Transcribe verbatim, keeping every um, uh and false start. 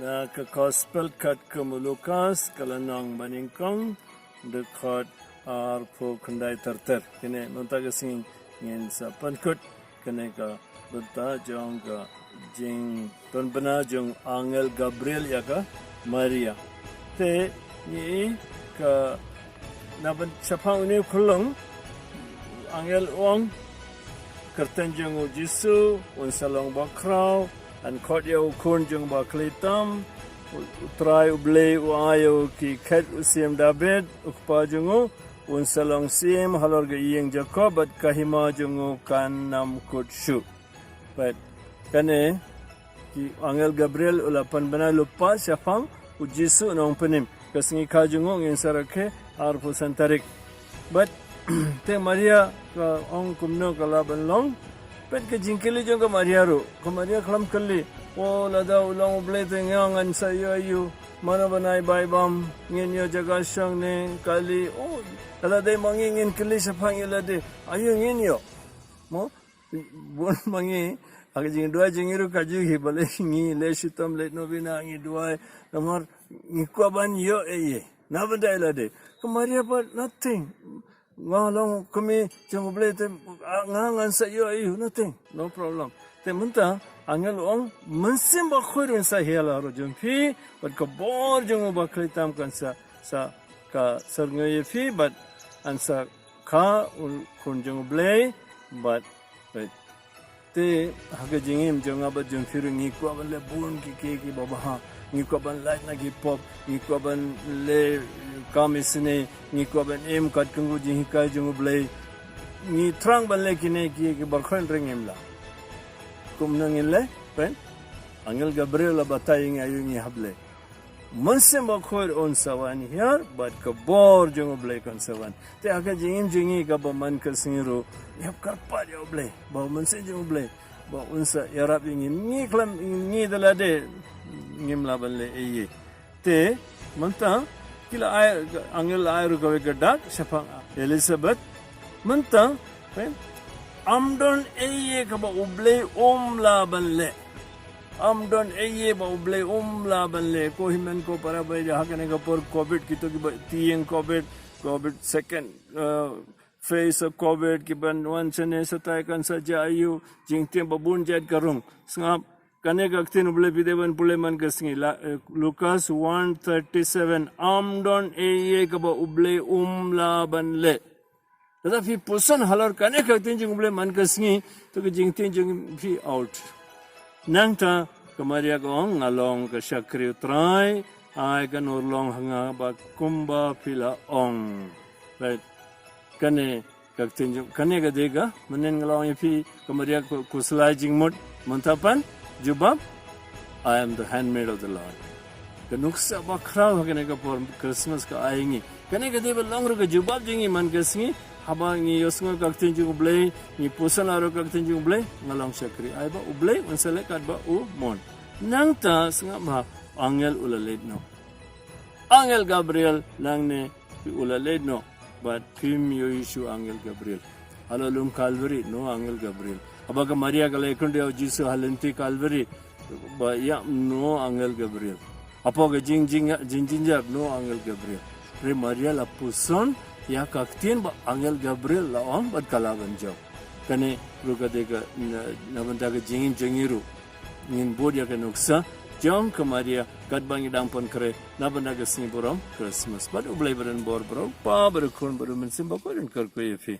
Na ka Gospel katkum u Lukas, ka lynnong banyngkong, dkhot arphew khyndai ter ter. Kine mynta ka sngi ngin sa pynkut kane ka bynta jong ka jingpynbna jong angel Gabriel ïa ka Maria. Te ngi i ka na ban shaphang une u khulong, angel u ong, kyrteng jong u Jisu un sa long bakhraw, yn khot ïa u khun jong u bakhlei tam, u Trai u Blei u ai ïa u ki khet u siem David, u kpa jong u un sa long siem halor ka ïing Jakob, bad ka hima jong u kan ym kut shuh. Bad kane ki angel Gabriel u la pynbna lypa shaphang u Jisu nongpynim. Ka sngi kha jong u ngin sa rakhe arphew san tarik. Bad te Maria ka ong kumno ka lah ban long. Bad ka jingkylli jong ka Maria ruh, ka Maria khlem kylli, o lada u long u Blei te nga ngan sa ïoh aïu? Mano ban ai bai bam? Ngin ïoh jaka shong ne kali? O lada dei ma ngi ngin kylli shaphang ïa lade, aïu ngin ïoh? Mo, bun ma ngi, ha ka jingduwai jong ngi ruh kajuh hi, balei ngi leh shitom, leh novena, ngi duwai, namar ngi kwah ban ïoh ei ei. Na bynta ïa lade. Ka Maria pat nothing. Nga long kmie jong u Blei te, ah, nga ngan sa ïoh aïu, nothing. No problem. Te mynta angel u ong, Mynsiem Bakhuid un sa hiar halor jong phi, bad ka bor jong u bakhlei tam kan sa, sa ka syrngiew ïa phi, bad yn sa kha u khun jong u Blei, bad, bad te ha ka jingim jong nga bad jong phi ruh ngi kwah ban leh bun ki kiei kiba bha, ngi kwah ban lait na ki pop, ngi kwah ban leh kam isynei, ngi kwah ban im katkum ka jinghikai jong u Blei. Ngi thrang ban leh kine kiei kiba khraw, hynrei ngim lah. Kumno ngin leh? Pyn, angel Gabriel la batai ïa ngi aïu ngi hap leh. Mynsiem Bakhuid un sa wan hiar, bad ka bor jong u Blei kan sa wan. Te ha ka jingim jong ngi kaba man ka sngi ruh, ngi hap kyrpad ïa u Blei ba u Mynsiem jong u Blei ba un sa ïarap ïa ngi. Ngi khlem, ngi da lade ngim lah ban leh ei ei. Te mynta ki la ai, angel la ai ruh kawei ka dak shaphang Elizabeth. Mynta, eh, ym don ei ei kaba u Blei um lah ban leh. Ym don ei ei ba u Blei um lah ban leh. Ko hynmen ko para, ba ïa ha kane ka por covid, kito kiba tieng covid, covid second, uh, phase of covid, kiban wan shane shatai kan sa jia aïu, jingtieng ba bun jait ka rung. Sngap, kane ka ktien u Blei phi dei ban pule man ka sngi, la, eh, Lukas one thirty-seven, ym don ei ei kaba u Blei um lah ban leh. Lada phi puson halor kane ka ktien jong u Blei man ka sngi, to ka jingtieng jong phi out. Nangta ka Maria ka ong, nga long ka shakri u Trai, ai kan urlong ha nga ba kumba phi la ong. Right. Kane ka ktien jong, kane ka dei ka, mynnin nga la ong ïa phi, ka Maria ka, ka khuslai jingmut, mynta pan jubab, I am the handmaid of the Lord. Ka nuksa bakhraw ha kane ka por Christmas ka ai ngi. Kane ka dei ban long ruh ka jubab jong ngi man ka sngi, haba ngi ïohsngew ka ktien jong u Blei, ngi puson halor ka ktien jong u Blei, nga long shakri. Ai ba u Blei un sa leh katba u mon. Nangta sngap bha, angel u la leit noh. Angel Gabriel nangne u la leit noh. Bad phim ïohi shuh angel Gabriel. Halor lum Calvary, no angel Gabriel. Haba ka Maria ka la ïakynduh ïa u Jisu ha lynti Calvary, ba ïa, no angel Gabriel. Hapoh ka jing, jing, jingjynjar, no angel Gabriel. Hynrei Maria la puson ïa ka ktien ba angel Gabriel la ong bad ka lah ban jop. Kane ruh ka dei ka, na, na bynta ka jingim jong ngi ruh. Ngin bud ïa ka nuksa jong ka Maria katba ngi dang pynkhreh na bynta ka sngi burom Christmas. Bad u Blei ba don bor, bad u Kpa, bad u Khun, bad u Mynsiem Bakhuid un kyrkhu ïa phi.